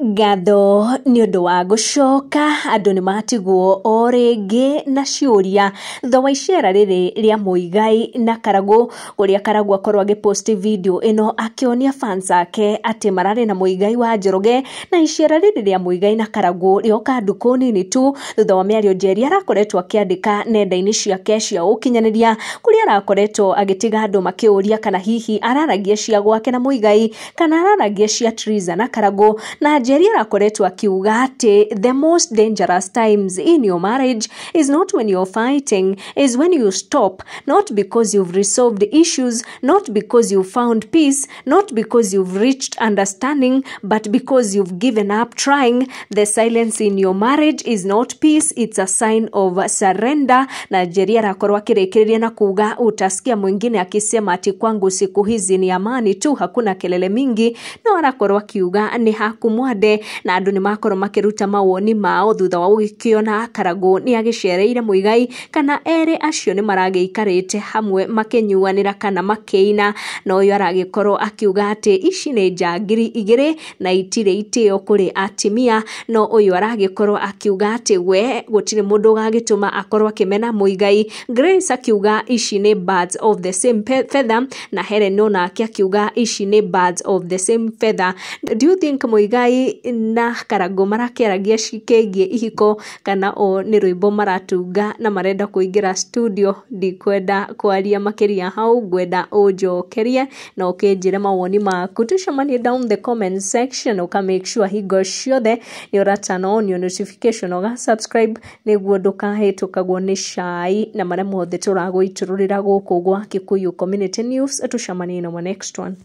Ngatho nĩ ũndũ wa gũcoka andũ nĩ matigwo o rĩngĩ na ciũria thutha wa icera rĩrĩ rĩa Muigai na Karagũ, kũrĩa Karagũ akorwo agĩposti video ĩno akĩonia fans ake atĩ mararĩ na Muigai wa Njoroge, na icera rĩrĩ rĩa Muigai na Karagũ rĩoka ndukũ nini tu thutha wa mĩario Njeri arakoretwo akĩandĩka nenda-inĩ ciake cia ũkinyanĩria, kũrĩa arakoretwo agĩtiga andũ makĩũria kana hihi araragia cia gwake na Muigai kana araragia cia Triza na Karagũ. Na Njeri arakoretwo akiuga atĩ the most dangerous times in your marriage is not when you're fighting, is when you stop, not because you've resolved issues, not because you found peace, not because you've reached understanding, but because you've given up trying. The silence in your marriage is not peace, it's a sign of surrender. Na Njeri arakorwo akĩrĩkĩrĩria na kuga utasikia mwingine akisema ati kwangu siku hizi ni amani tu, hakuna kelele mingi. No arakorwo akiuga nĩ hakumwande, na andũ nĩ makorwo makĩruta mawoni mao thutha wa gũgĩkĩona Karagũ nĩ agĩcereire Muigai kana erĩ acio nĩ maragĩikarĩte hamwe makĩnyuanĩra kana makĩina. Na ũyũ aragĩkorwo akiuga atĩ ici nĩ njangiri igĩrĩ na itirĩ itĩo kũrĩ atimia. No ũyũ aragĩkorwo akiuga atĩ we gũtirĩ mũndũ ũgagĩtũma akorwo akĩmena Muigai. Grace akiuga ici nĩ birds of the same feather, na Helen onake akiuga ici nĩ birds of the same feather. Do you think Muigai na Karagũ marakĩaragia cikĩgiĩ ihiko kana o nĩ rwĩmbo maratunga na marenda kũingĩra studio? Ndikwenda kwaria makĩria hau, ngwenda ũnjokerie na ũkĩnjĩre mawoni maku. Tucemanie down the comment section, ũka make sure hingo ciothe nĩ ũratana on your notification, ũga subscribe nĩguo ndũkahĩtũkagwo nĩ cai na marĩa mothe tũragũitũrũrĩra gũkũ gwa Kikuyu Community News. Tucemanie na next one.